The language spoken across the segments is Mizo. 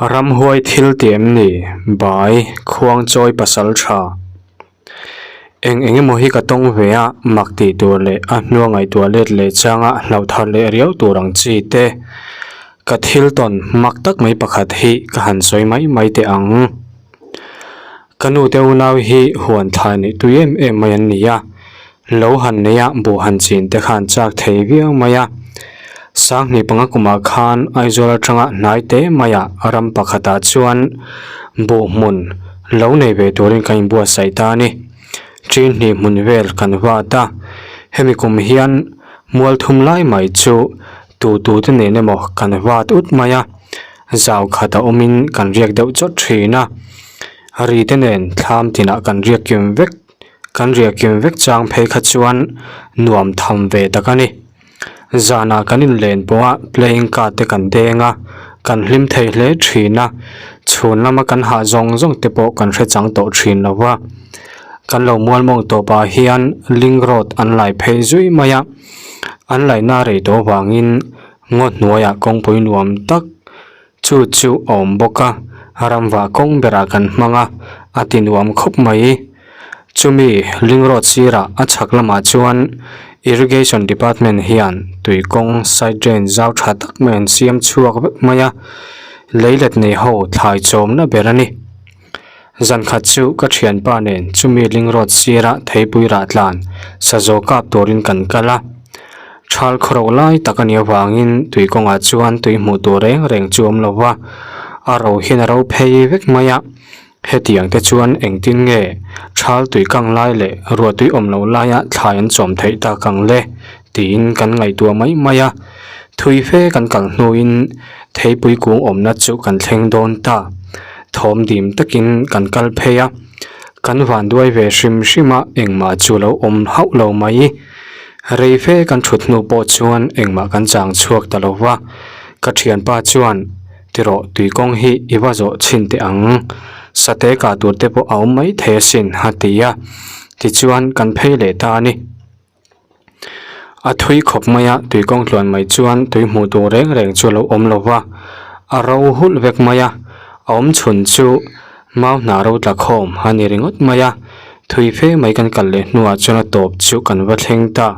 Ramhuai thil ti em ni? Bai, Khuangchawi pasal tha. Eng eng emaw hi ka tawng ve a, mak tih tur leh a hnua ngaihtuah let leh changa hlauh thar leh riau tur ang chi te. Ka thil tawn mak tak mai pakhat hi ka han sawi mai mai teh ang. Ka nu te unau hi huan thlai neih tui em em mai an ni a, Lo han nei a, buh han chin te khan chak thei viau mai a. Sanghnih panga kumah khan Aizawl atanga hnai te maiah ram pakhatah chuan buh hmun lo nei ve turin kan inbuatsaih ta a ni. Ṭin hnih hmun vel kan vat a, hemi kum hian mual thum lai mai chu tu tu te nen emaw kan vat ut mai a, zau khat a awmin kan riak deuh chawt thin a, ri te nen thlam tinah kan riak kim vek. Kan riah kim vek chang phei kha chuan nuam tham ve tak a ni. Zanah kan inlen pawha playing card te kan deng a, kan hlim thei hle thin a, chhun lama kan hah zawng zawng te pawh kan hre chang tawh thin lo va. Kan lo mual mawng tawpah hian link road an lai phei zui mai a, an laihna rei tawh vangin ngaw hnuaiah kawngpui nuam tak Chu chu a awm bawk a, ramvah kawng berah kan hmang a, a ti nuam khawp mai. Chumi Ling Road sirah a chhak lamah chuan Irrigation Department hian tui kawng side drain zau tha tak mai an siam chhuak vek mai a, leilet nei ho thlai chawmna ber a ni. Zan khat chu ka thianpa nen chumi Ling Road sira theipui rah tlan sazaw kap turin kan kal a. Thal khawro lai tak a nih avangin tui kawngah chuan tui hmuh tur reng reng chu a awm lo va, a ro hian a ro phei vek mai a. Hetiang te chuan engtin nge thal tui kang lai leh ruah tui awm lo laia thlai an chawm theih tak ang le tiin kan ngaihtuah mai mai a. Thui fe kan kal hnuin theipui kung awmna chu kan thleng dawn ta. Thawm dim takin kan kal phei a, kan vanduai ve hrim hrim a, engmah chu lo awm hauh lo mai. Rei fe kan thut hnu pawh chuan engmah kan chang chhuak ta lo va, ka thianpa chuan, Tirawh tui kawng hi i va zawh chhin teh ang, sate kah tur te pawh a awm mai thei asin a ti a, tichuan kan phei leh ta a ni. A thui khawp mai a, tui kawng tluan mai chuan tui hmuh tur reng reng chu a lo awm lo va, a ro hulh vek mai a, a awm chhun chu mau hnah ro tla khawm a ni ringawt mai a, thui fe mai kan kal leh hnuah chuan a tawp chu kan va thleng ta.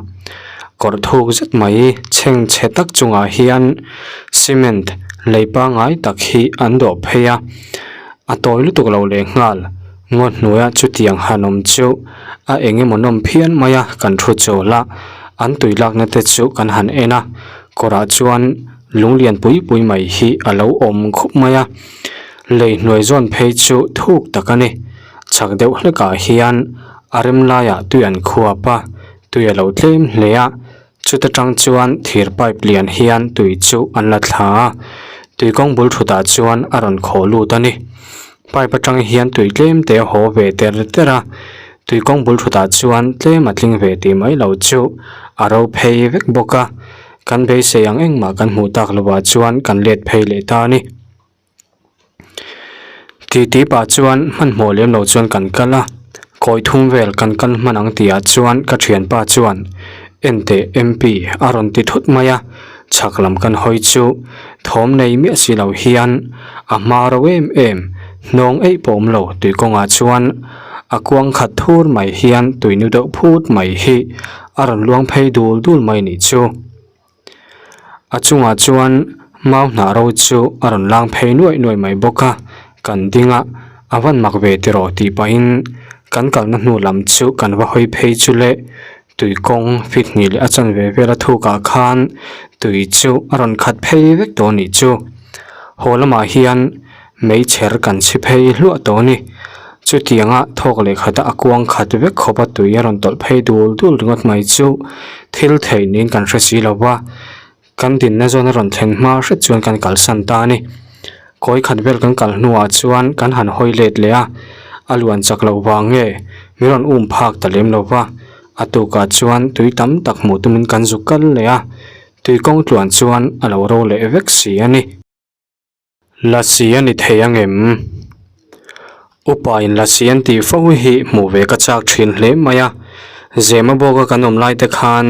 Kawr thuk zet mai chheng chhe tak chungah hian cement lei pangngai tak hi an dawh phei a, a tawi lutuk lo lehnghal. Ngaw hnuaia chutiang han awm chu a eng emaw nawm phian mai a, kan thu chawl a, an tui lakna te chu kan han en a, kawrah chuan lung lian pui pui mai hi a lo awm khup mai a, lei hnuai zawn phei chu thuk tak a ni, chhak deuh hlekah hian a rem laiah tui an khuap a, tui a lo tlem hle a, chuta tang chuan thir pipe lian hian tui chu an la thla a, tui kawng bul thutah chuan a rawn khawh lut a ni. Pipe atang hian tui tlem te a haw ve ter ter a, tui kawng bul thutah chuan tlem a tling ve tih mai lo chu a ro phei vek bawk a, kan beisei ang engmah kan hmuh tak lovah chuan kan let phei leh ta a ni. Titi pah chuan hmanhmawh lem lo chuan kan kal a, kawi thum vel kan kal hman ang tihah chuan ka thianpa chuan Enteh MP a rawn ti thut mai a, chhak lam kan hawi chu thawm nei miah si lo hian a hma ro em em hnawng eih pawh awm lo tui kawngah chuan a kuang khat thur mai hian tui nu deuh phut mai hi a rawn luang phei dul dul mai nih chu. A chungah chuan mau hnah ro chu a rawn lang phei nuaih nuaih mai bawk a, kan ding a, a van mak ve tiraw tih pahin kan kalna hnu lam chu kan va hawi phei chu le tui kawng fit hnih leh a chanve vel a thukah khan tui chu a rawn khat phei vek tawh a nih chu. Haw lamah hian Meichher kan chhi phei hluah tawh a ni. Chutianga thawk leh khata a kuang khat vek khawp a tui a rawn tawlh phei dul dul ringawt mai chu thil theih niin kan hre si lo va, kan dinna zawn a rawn thlen hma hret chuan kan kalsan ta a ni. Kawi khat vel kan kal hnuah chuan kan han hawi let leh a, a luan chak loh vang nge min rawn um phak ta lem lo va, a tukah chuan tui tam tak hmuh tumin kan zuk kal leh a, tui kawng tluan chuan a lo ro leh vek si a ni. Lasi a ni thei ang em? Upa in lasi an tih fo hi hmuh ve ka chak thin hle mai a, Zema bawka kan awm lai te khan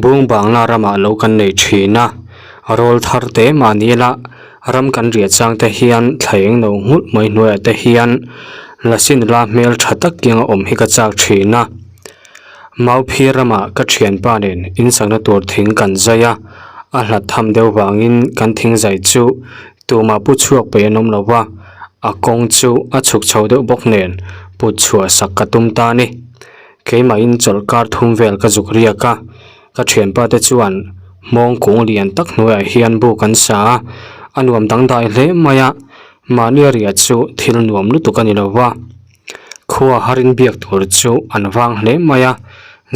Bung Bangla ramah lo kan nei thin a, rawl thar te mahni la Ram kan riah chang te hian thla eng lo nghulh mai hnuaiah te hian lasi nula hmel tha tak kianga awm hi ka chak thin a. Mauphir ramah ka thianpa nen insakna tur thing kan zai a, a hlat tham deuh vangin kan thing zai chu tumah pu chhuak peih an awm lo va, a kawng chu a chhuk chho deuh bawk nen put chhuah sak ka tum ta a ni. Keimahin chawlhkar thum vel ka zuk riak a, Ka thianpa te chuan hmawng kung lian tak hnuaiah hian buk an sa a, a nuam dangdai hle mai a, mahni a riah chu thil nuam lutuk a ni lo va. Khua harin biak tur chu an vang hle mai a,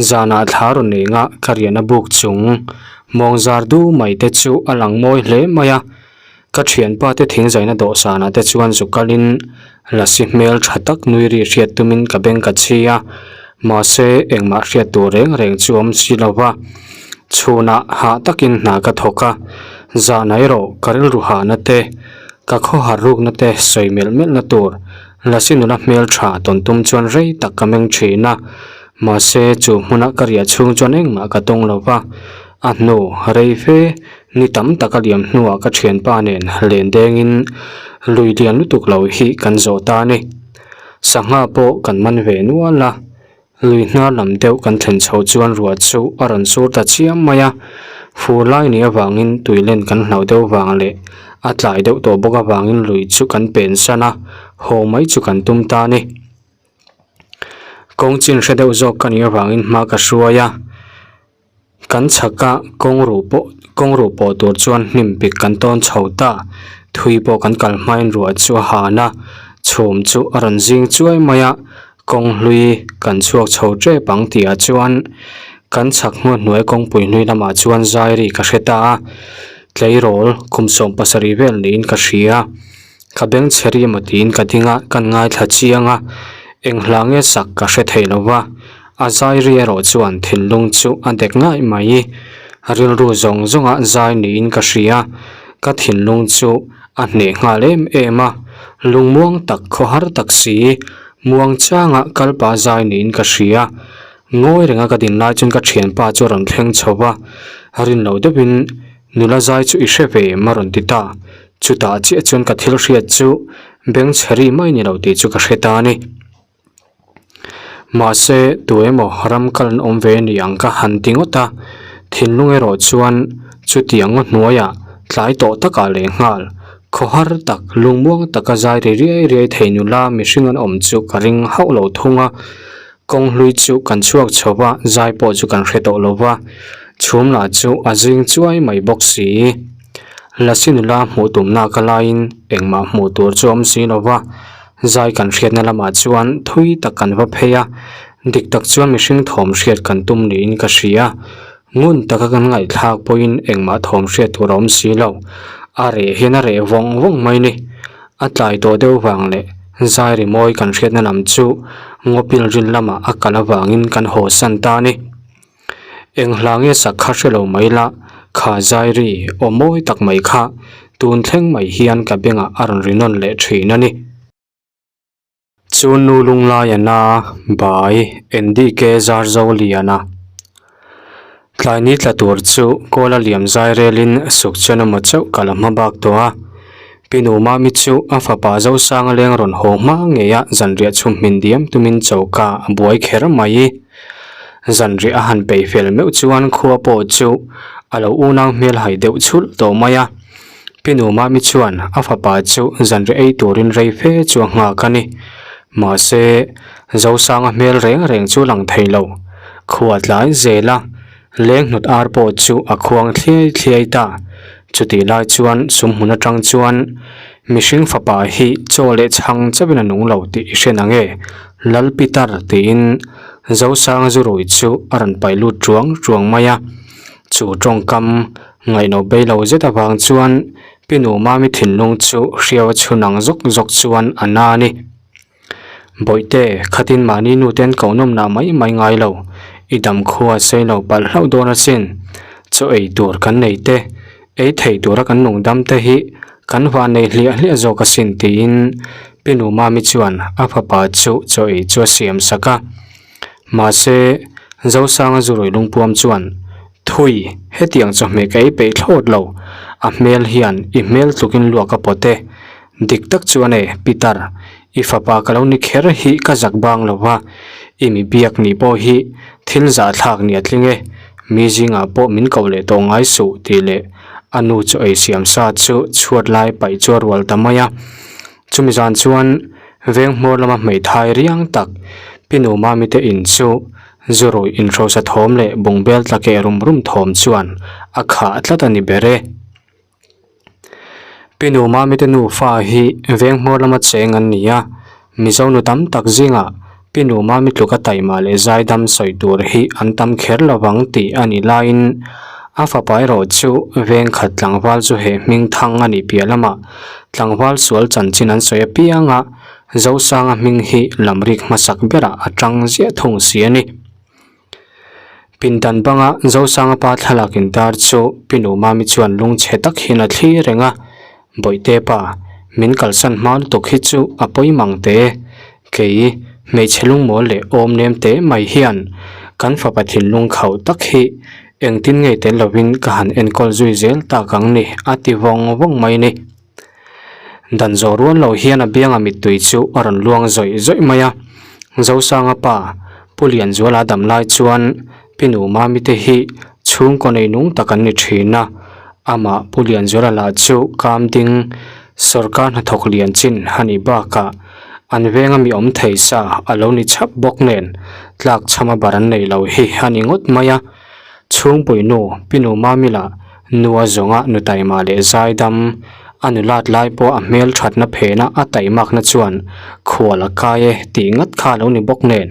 zanah thla rawn enga ka riahna buk chung hmawng zar du mai te chu a lang mawi hle mai a. Ka thianpa te thingzaina dawhsanah te chuan zu kalin lasi hmel tha tak nui ri hriat tumin ka beng ka chhi a, mahse engmah hriat tur reng reng chu awm si lo va. Chhunah hah takin hna ka thawk a, zahna erawh ka rilru hahna te, ka khawhar rukna te sawi melh melhna tur lasi nula hmel tha tawn tum chuan rei tak ka meng thin a, mahse chu hmuna ka riah chhung chuan engmah ka tawng lo va, a hnu rei fe Ni tam tak a liam hnuah ka thianpa nen len dengin lui lian lutuk lo hi kan zawh ta a ni. Sangha pawh kan man ve nual a, lui hnar lam deuh kan thlen chhoh chuan ruah chu a rawn sur ta chiam mai a. Fur lai nih avangin tui len kan hlauh deuh vang leh a tlai deuh tawh bawk avangin lui chu kan pen san a, haw mai chu kan tum ta a ni. Kawng chin hre deuh zawk ka nih avangin hma ka hruai a. Kan chhaka kawng ruh pawh kawng ruh pawh tur chuan hnim pik kan tawn chho ta. Thui pawh kan kal hmain ruah chu a han a, chhum chu a rawn zing chuai mai a, kawng hlui kan chhuak chho tep ang tihah chuan kan chhak hnuai hnuai kawngpui hlui lamah chuan zai ri ka hre ta a, tleirawl kum 17 vel niin ka hria. Ka beng chhe ri emaw tiin ka ding a, kan ngaithla chiang a, eng hla nge sak ka hre thei lo va, a zai ri erawh chuan thinlung chu a dek ngaih mai. Rilru zawng zawnga zai niin ka hria, ka thinlung chu a hneh nghal em em a, lungmuang tak khawhar tak si, muang changa kalpa zai niin ka hria. Ngawi renga ka din lai chuan ka thianpa chu a rawn thleng chho va, rin lo deuhin nula zai chu i hre ve em a rawn ti ta. Chutah chiah chuan ka thil hriat chu beng chhe ri mai ni lo tih chu ka hre ta a ni. Mahse, tu emaw ram kal an awm ve ni ang ka han ti ngawt a, thinlung erawh chuan chutiang ngaw hnuaiah tlai tawh takah leh nghal khawhar tak lungmuang taka zai ri riai riai thei nula mihring an awm chu ka ring hauh lo thung a. Kawng hlui chu kan chhuak chho va, zai pawh chu kan hre tawh lo va, chhum lah chu a zing chuai mai bawk si. Lasi nula hmuh tumna ka laiin engmah hmuh tur chu awm si lo va, zai kan hriatna lamah chuan thui tak kan va phei a, dik tak chuan mihring thawm hriat kan tum niin ka hria. Ngun taka kan ngaihthlak pawhin engmah thawm hriat tur a awm si lo, a reh hian a reh vawng vawng mai ni. A tlai tawh deuh vang leh zai rimawi kan hriatna lam chu ngawpil rin lamah a kal avangin kan haw san ta a ni. Eng hla nge sak kha hre lo mai la, kha zai ri aw mawi tak mai kha tun thleng mai hian ka bengah a rawn ri nawn leh thin a ni. Chu nu Lunglaiana bai NDK Zarzoliana tlai ni tla tur chu Kawla liam zai relin suk chuan emaw chauh ka la hma bak tawh a. Pi Nu Mami chu a fapa Zosanga leng rawn haw hma ngei a zanriah chhum hmin diam tumin choka a buai kher mai. Zanriah a han peih fel meuh chuan khua pawh chu a lo unau hmel hai deuh chhulh tawh mai a. Pi Nu Mami chuan a fapa chu zanriah ei turin rei fe chu a nghak a ni. Mahse, Zosanga hmel reng reng chu lang thei lo. Khua tlai zel a. Leng hnawt ar pawh chu a khuang thliai thliai ta. Chutih lai chuan sum hmun atang chuan mihring fapa hi chaw leh chhang chauhin a nung lo tih i hre na nge? Lal Pitar tiin Zosanga zurui chu a rawn paih lut ruang ruang mai a. Chu tawngkam ngaihno bei lo zet avang chuan Pinu Mami thinlung chu hriau a chhun ang zawk zawk chuan a na a ni. Bawihte, khatin mahni nu ten ko nawm nah mai mai ngai lo. I dam khua sei lo palh hlauh dawn asin. Chaw ei tur kan nei te, ei thei tura kan nung dam te hi kan van nei hliah hliah zawk asin tiin Pi Nu Mami chuan a fapa chu chaw ei chu a siam sak a. Mahse, Zosanga zurui lungpuam chuan, Thui, hetiang chawhmeh ka ei peih thlawt lo. A hmel hian i hmel tlukin luak a pawt e. Dik tak chuan e, Pitar, i fapa ka lo ni kher hi ka zak bang lo va, i mi biak nih pawh hi thil zahthlak ni a tling e, mi zingah pawh min koh leh tawh ngai suh tih leh a nu chu ei siam sa chu chhuat lai paih chu a rual ta mai a. Chumi zan chuan veng hmawr lama hmeithai riang tak Pi Numami te in chu Zurui inhrosa thawm leh bungbel tla keh rum rum thawm chuan a khah tlat a ni ber e. Pi Numami te nufa hi veng hmawr lama cheng an ni a, Mizo nu tam tak zingah Pi Numami tluka taima leh zaidam sawi tur hi an tam kher lovang tih a nih laiin a fapa erawh chu veng khat tlangval chu he hming thang a nih piah lamah tlangval sual chanchin an sawi apiang a, Zosanga hming hi lamrik hmasak berah a tang ziah thung si a ni. Pindan banga Zosanga pa thlalak intar chu Pi Numami chuan lungchhe tak hian a thlir reng a, Bawihte pa, min kalsan hma lutuk hi chu a pawi mang teh e. Kei, hmeichhe lungmawl leh awm nem teh mai hian kan fapa thinlung khauh tak hi engtin ngei tel lovin ka han enkawl zui zel tak ang ni a ti vawng vawng mai ni. Dan zawh rual lo hian a bianga mittui chu a rawn luang zawih zawih mai a. Zosanga pa, Pu Lianzuala dam lai chuan Pi Numami te hi chhungkaw nei nung tak an ni thin a. Amah Pu Lianzuala lah chu kam ding sawrkar hnathawk lian chin a nih bakah an venga mi awm thei sa a lo ni chhap bawk nen tlak chhama bar an nei lo hi a ni ngawt mai a. Chhungpui nu, Pi Numami lah Nua zawnga nu taima leh zaidam, a nulat lai pawh a hmel thatna phena a taimakna chuan khual a kai e tih ngat kha a lo ni bawk nen,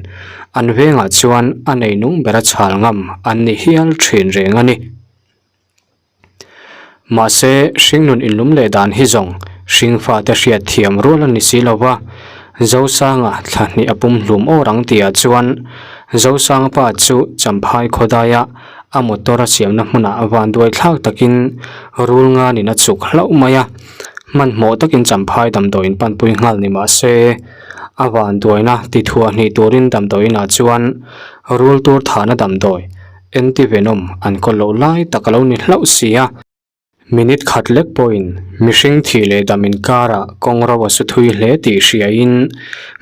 an vengah chuan a neinung bera chhal ngam an ni hial thin reng a ni. Mahse, hringnun inlum leh dan hi zawng hringfate hriat thiam rual a ni si lo va, Zosanga thla hnih a pum hlum awr ang tihah chuan Zosanga pa chu Champhai khawdaia A motor a siamna hmunah vanduai thlak takin rul nganin a chuk hlauh mai a, hmanhmawh takin Champhai damdawiin panpui nghal ni mah se, a vanduaina ti thuah hnih turin damdawiinah chuan rul tur thahna damdawi anti-venom an kawl loh lai tak a lo ni hlauh si a. Minute khat lek pawhin mihring thih leh dam inkarah kawng ro a su thui hle tih hriain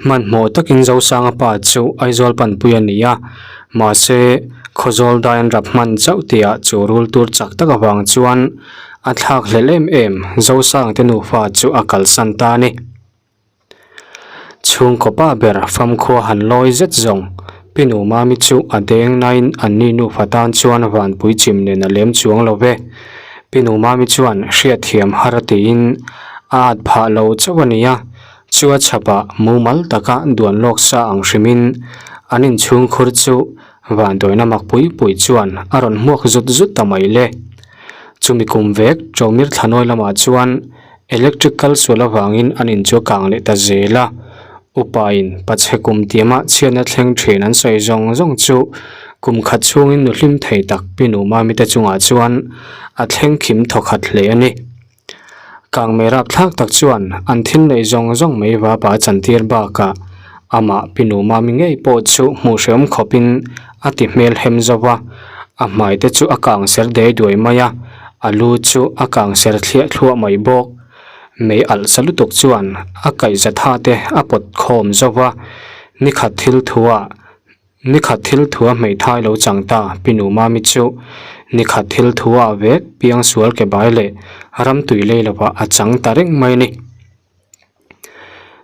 hmanhmawh takin Zosanga pa chu Aizawl panpui a ni a, mahse Khawzawl dai an rap hman chauh tihah chu rul tur chak tak avang chuan a thlak hlelh em em Zosanga te nufa chu a kalsan ta a ni. Chhungkaw pa ber famkhua han lawi zet zawng Pi Numami chu a deng nain anni nufa tan chuan vanpui chim nen a lem chuang lo ve. Pi Numami chuan hriatthiam har a tiin a at phah lo chauh a ni a, chu a chhapah mumal taka duan lawk sa ang hrimin an inchhungkhur chu vanduaina mak pui pui chuan a rawn hmuak zut zut ta mai le. Chumi kum vek Chawmir Thlanawi lamah chuan Electric kal sual avangin an in chu a kang leh ta zel a, upain pachhe kum tiama chhiatna thleng thin an sawi zawng zawng chu kum khat chhungin nu hlim thei tak Pi Numami te chungah chuan a thleng khim thawkhat hle a ni. Kangmei rapthlak tak chuan an thil neih zawng zawng mai vapa a chantir bakah amah Pi Numami ngei pawh chu hmuh hreawm khawpin a ti hmel hem zo va, a hmai te chu a kang ser dei duai mai a, a lu chu a kang ser thliah thluah mai bawk. Mei alh sa lutuk chuan a kaihza tha te a pawt khawm zo va, nikhat thil thua nikhat thil thua hmeithai lo chang ta Pi Numami chu nikhat thil thua vek piangsual ke bai leh ramtui lei lovah a chang ta reng mai a ni.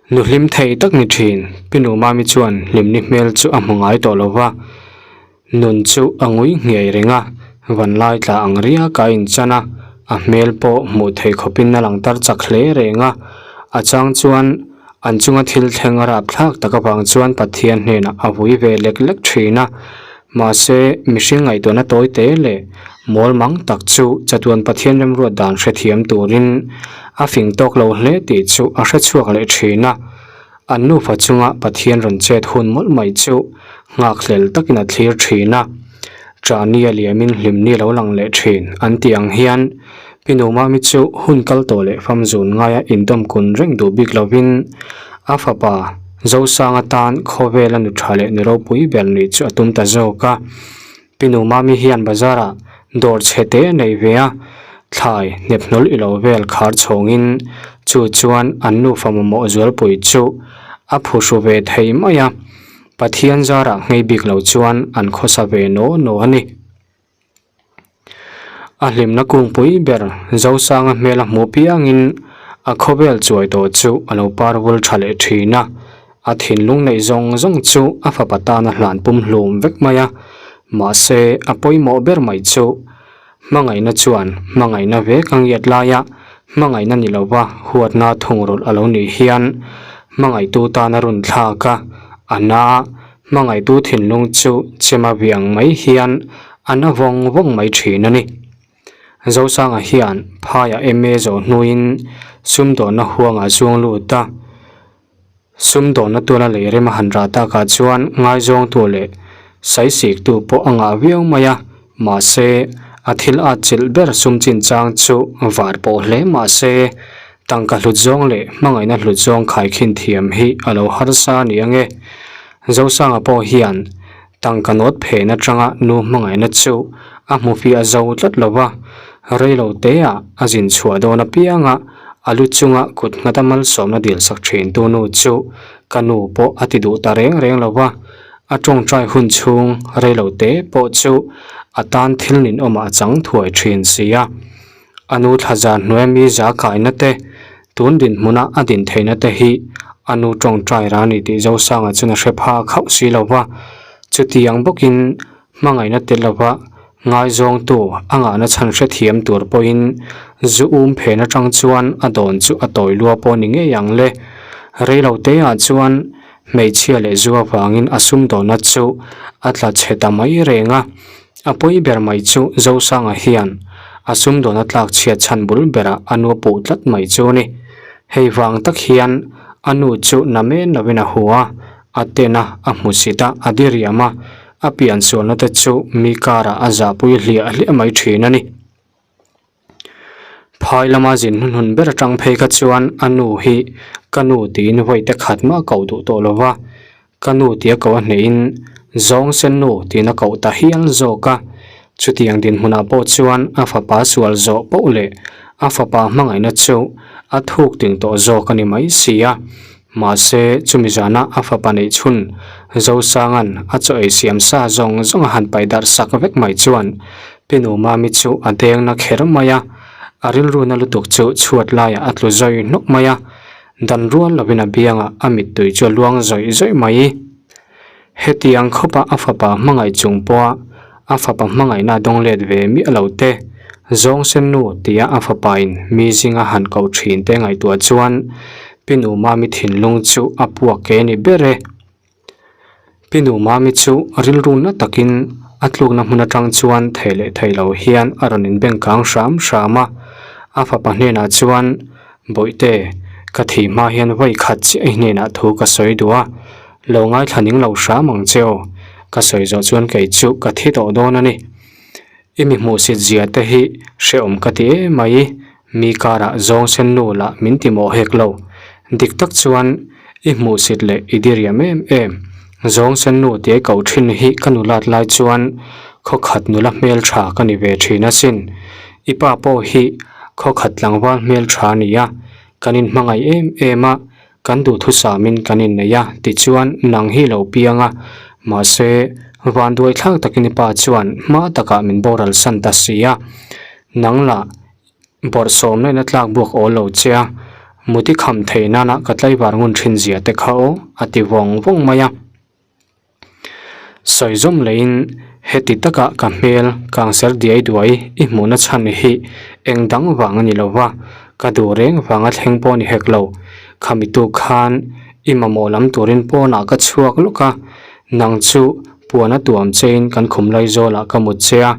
Nu hlim thei tak ni thin, Pi Numami chuan hlimni hmel chu a hmu ngai tawh lo va, nun chu a ngui nghiai reng a, vanlai tla ang riak a inchan a, a hmel pawh hmuh theih khawpin a lang tar chak hle reng a, a chang chuan an chunga thil thleng a rapthlak tak avang chuan Pathian hnenah a vui ve lek lek thin a, Mahse, mihring ngaihtuahna tawi te leh mawl mang tak chu chatuan Pathian remruat dan hrethiam turin a fing tawk lo hle tih chu a hre chhuak leh thin a. An nufa chunga Pathian rawn chet hun mawlh mai chu nghakhlel takin a thlir thin a. Chahni a liamin hlimni a lo lang leh thin an tih ang hian Pi Numami chu hun kal tawh leh famzun ngaia indawm kun reng duh bik lovin a fapa Zosanga tan khawvela nu tha leh nu ropui ber nih chu a tum ta zawk a. Pi Numami hian bazarah dawr chhe te a nei ve a. Thlai hnephnawlh i lo vel khar chhawngin chu chuan an nufa mamawh zualpui chu a phuhru ve thei mai a, Pathian zarah nghei bik lo chuan an khawsa ve naw naw a ni. A hlimna kungpui ber Zosanga hmel a hmuh piangin a khawvel chuai tawh chu a lo par vul tha leh thin a, a thinlung neih zawng zawng chu a fapa tan a hlan pum hlum vek mai a, mahse a pawimawh ber mai chu Hmangaihna chuan hmangaihna vek a ngiat laia hmangaihna ni lova huatna thungrulh a lo nih hian hmangaihtu tana run thlak a, a na hmangaihtu thinlung chu chema viang mai hian a na vawng vawng mai thin a ni. Zosanga hian phaiah MA zawh hnuin sumdawnna huangah zuang lut a. Sumdawnna tuala lei rem a han rah takah chuan ngaizawngtu leh saisiktu pawh a ngah viau mai a, mahse a thil at chilh ber sum chinchang chu var pawh hle mahse tangka hlut zawng leh hmangaihna hlut zawng khaikhin thiam hi a lo harsa a ni ange. Zosanga pawh hian Tangka nawt phen atanga nu hmangaihna chu a hmu fiah zo tlat lo va, reilo teah a zin chhuah dawn apianga a lu chunga kut nghata malsawmna dil sak thintu nu chu ka nu pawh a ti duh ta reng reng lo va, a tawngtai hun chhung reilo te pawh chu a tan thil ninawmah a chang thuai thin si a. A nu thla zan hnuaia mi za kaina te, tun dinhmuna a din theihna te hi a nu tawngtai ra ni tih Zosanga chuan a hre phak hauh si lo va. Chutiang bawkin hmangaihna tel lova ngaizawngtu a ngahna chhan hrethiam tur pawhin zu um phen atang chuan a dawn chu a tawi lua pawh ni ngei ang le. Reilo teah chuan hmeichhia leh zu avangin a sumdawnna chu a tla chhe ta mai reng a. A pawi ber mai chu Zosanga hian a sumdawn a tlak chhiat chhan bul berah a nu a puh tlat mai chu a ni. Hei vang tak hian a nu chu na men lovin a hu a, a ten a, a hmu sit a, a diriam a, a piansualna te chu mi karah a zahpui hliah hliah mai thin a ni. Phai lama zin hnuhnun ber atang phei kha chuan a nu hi ka nu tiin vawi te khat mah a koh duh tawh lo va, ka nu tia koh a hnehin zawng sen nu tiin a koh ta hial zawk a. Chutiang dinhmunah pawh chuan a fapa sual zawh poh leh a fapa hmangaihna chu a thuk ting tawh zawk a ni mai si a. Mahse, chumi zana a fapa neih chhun Zosanga'n a chaw ei siam sa zawng zawng a han paih darh sak vek mai chuan Pinu Mami chu a deng na kher mai a, a rilru na lutuk chu chhuat laiah a tlu zawi hnawk mai a, dan rual lovin a biangah a mittui chu a luang zawih zawih mai. Hetiang khawpa a fapa hmangaih chung pawha a fapa hmangaihna a dawng let ve miah lo te, Zawngsen nu tia a fapain mi zinga han koh thin te ngaihtuah chuan Pinu Mami thinlung chu a puak ke ni ber e. Pinu Mami chu rilru na takin a tlukna hmun atang chuan thei leh thei lo hian a rawn inbengkang hram hram a, a fapa hnenah chuan Bawihte, ka thih hma hian vawi khat chiah i hnenah thu ka sawi duh a, lo ngaithla ning lo hram ang che aw, ka sawi zawh chuan kei chu ka thi tawh dawn a ni. I mi hmuhsit zia te hi hrehawm ka ti em mai, mi karah zawng sen nu lah min ti mawh hek lo. Dik tak chuan i hmuhsit leh i diriam em em, zawng sen nu tia i koh thin hi ka nulat lai chuan khawkhat nula hmeltha ka ni ve thin asin. I pa pawh hi khawkhat tlangval hmel tha a ni a, kan inhmangaih em em a, kan duhthusamin kan innei a tichuan nang hi lo piang a, mahse vanduai thlak takin i pa chuan hma takah min boral san ta si a, nang lah bawrhsawmna in a tlak buak awl lo che a, muti kham thei nana ka tlaivar ngun thin zia te kha aw a ti vawng vawng mai a. Sawi zawm leiin heti taka ka hmel kangser diai duai i hmuhna chhan hi eng dang vang a ni lo va, ka duh reng vanga thleng pawh a ni hek lo. Khami tu khan i mamawh lam turin pawnah ka chhuak lawk a, nang chu puan a tuam chein kan khum laizawlah ka mut che a,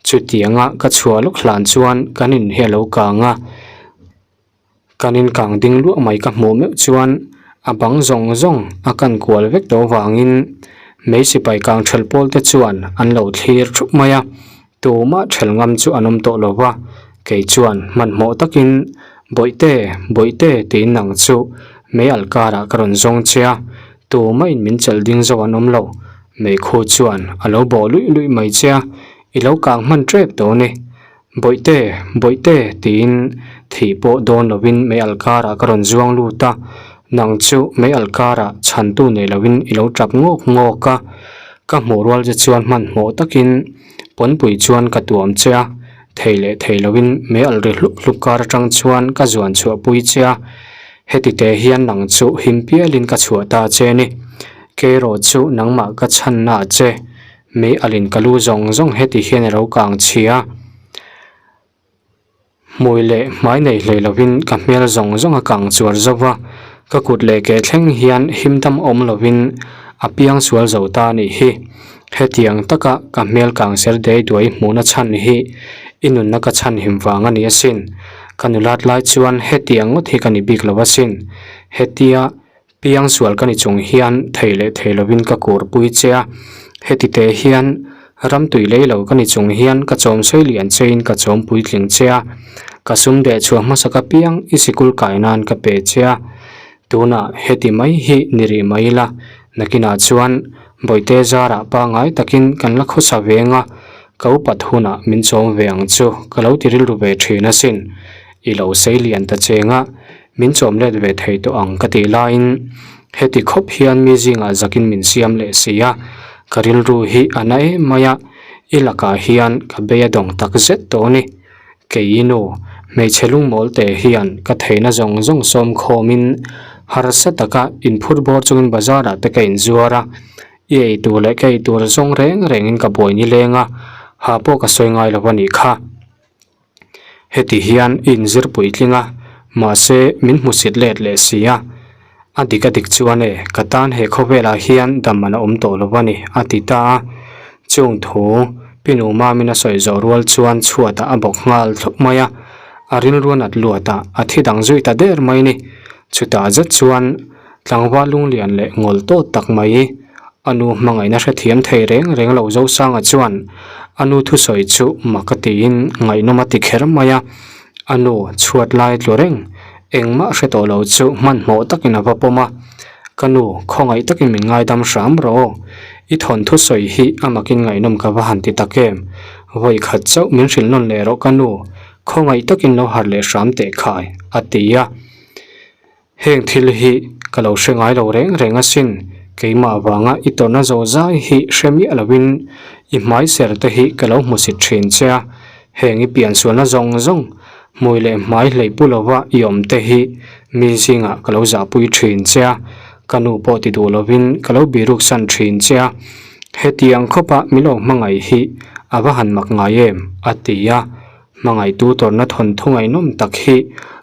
chutianga ka chhuah lawk hlan chuan kan in hi a lo kang a. Kan inkang ding luah mai ka hmuh meuh chuan a bang zawng zawng a kan kual vek tawh avangin mei sipai kang ṭhelh pawl te chuan an lo thlir ṭhup mai a, tumah ṭhelh ngam chu an awm tawh lo va, kei chuan hmanhmawh takin Bawihte, Bawihte tiin nang chu mei alh karah ka rawn zawng che a, tumah in min chelh ding zo an awm lo, meikhu chuan a lo bawh luih luih mai che a, i lo kang hman ṭep tawh a ni. Bawihte, Bawihte tiin thih pawh dawn lovin mei alh karah ka rawn zuang lut a, nang chu mei alh karah chhantu nei lovin i lo tap ngawk ngawk a, ka hmuh rual che chuan hmanhmawh takin pawnpui chuan ka tuam che a, thei leh thei lovin mei alh ri hlup hlup kar atang chuan ka zuan chhuah pui che a, heti te hian nang chu him pialin ka chhuah ta che ni. Keiraw chu nangmah ka chhanna che. Mei alin ka lu zawng zawng heti hian a lo kang chhia. Hmui leh hmai nei hlei lovin ka hmel zawng zawng a kang chuar zo va, ka kut leh ke thleng hian him dam awm lovin a piang sual zo ta a nih hi. Hetiang taka ka hmel kang ser dei duai hmuhna chhan hi i nunna ka chhan him vang a ni asin. Ka nulat lai chuan hetiang ngawt hi ka ni bik lo asin. Hetia Piang sual ka ni chung hian thei leh thei lovin ka kur pui che a, heti te hian ram tui lei lo ka ni chung hian ka chawm sawi lian chein ka chawm puitling che a, ka sum deh chhuah hmasa ka piang i sikul kai nan ka pe che a, tunah heti mai hi ni rih mai ila, nakinah chuan Bawihte zarah pangai takin kan la khawsa veng a, ka upat hunah min chawm ve ang chu ka lo ti rilru ve thin asin, i lo sei lian ta cheng a, Min chawm let ve thei tawh ang ka tih laiin heti khawp hian mi zingah zakin min siam leh si a, ka rilru hi a na em mai a, i lakah hian ka bei a dawng tak zet tawh a ni. Kei i nu, hmeichhe lungmawl te hian ka theihna zawng zawng sawm khawmin harsa taka inphur bawr chungin bazar ah te ka inzuar a, i ei tur leh ka ei tur zawng reng rengin ka buai nileng a, ha pawh ka sawi ngai lo a nih kha. Heti hian i inzir puitling a, mahse min hmusit let leh si a. A dik a dik chuan e, ka tan he khawvelah hian dam an awm tawh lo a ni, a ti ta a. Chung thu Pinu Mamin a sawi zawh rual chuan chhuatah a bawk nghal thlup mai a, a rilru a nat luat a, a thi dang zui ta der mai ni. Chutah zet chuan tlangval lunglian leh ngawl tawt tak mai, A nu hmangaihna hrethiam thei reng reng lo Zosanga chuan a nu thusawi chu mak a tiin ngaihnawm a ti kher mai a, a nu chhuat lai tlu reng engmah hre tawh lo chu hmanhmawh takin a va pawm a, Ka nu, khawngaih takin min ngaidam hram rawh aw, i thawn thusawi hi a makin ngaihnawm ka va han ti tak em, vawi khat chauh min hrilh nawn leh rawh ka nu, khawngaih takin lo harh leh hram teh khai, a ti a. Heng thil hi ka lo hre ngai lo reng reng asin, keimah vanga i tawrhna zawh zai hi hre miah lovin i hmai ser te hi ka lo hmusit thin che a, heng i piansualna zawng zawng, hmui leh hmai hlei pu lova i awm te hi mi zingah ka lo zahpui thin che a, ka nu pawh ti duh lovin ka lo biruksan thin che a, hetiang khawpa min lo hmangaih hi a va han mak ngai em? a ti a. Hmangaihtu tawrhna thawnthu ngaihnawm tak hi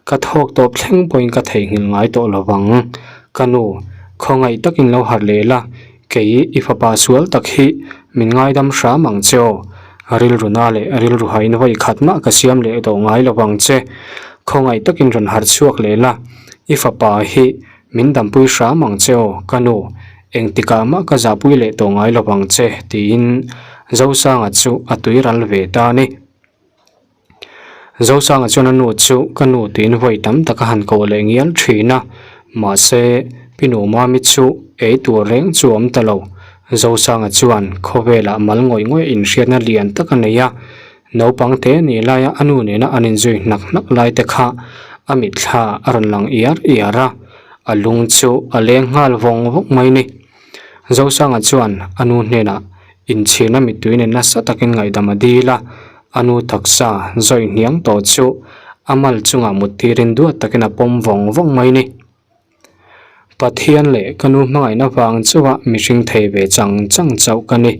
ka thawk tawp thleng pawhin ka theihnghilh ngai tawh lo vang. Ka nu, khawngaih takin lo harh leh la, kei i fapa sual tak hi min ngaidam hram ang che aw. Rilru na leh rilru hain vawi khat mah ka siam leh tawh ngai lo vang che. Khawngaih takin rawn harh chhuak leh la, i fapa hi min dampui hram ang che aw, ka nu, engtikah mah ka zahpui leh tawh ngai lo vang che, tiin Zosanga chu a tui ral ve ta a ni. Zosanga chuan a nu chu ka nu tiin vawi tam tak a han koh leh ngial thin a, mahse Pinu Mami chu ei tur reng chu a awm ta lo. Zosanga chuan khawvelah mal ngawih ngawih inhriatna lian tak a nei a, naupang te nih laia a nu nena an inzui hnak hnak lai te kha a mitthla a rawn lang iar iar a, a lung chu a leng nghal vawng vawng mai ni. Zosanga chuan a nu hnenah inchhirna mittui nen nasa takin ngaihdam a dil a, a nu taksa zawi hniang tawh chu a mal chungah mut tirin duat takin a pawm vawng vawng mai ni. Pathian leh ka nu hmangaihna vang chauha mihring thei ve chang chang chauh ka ni.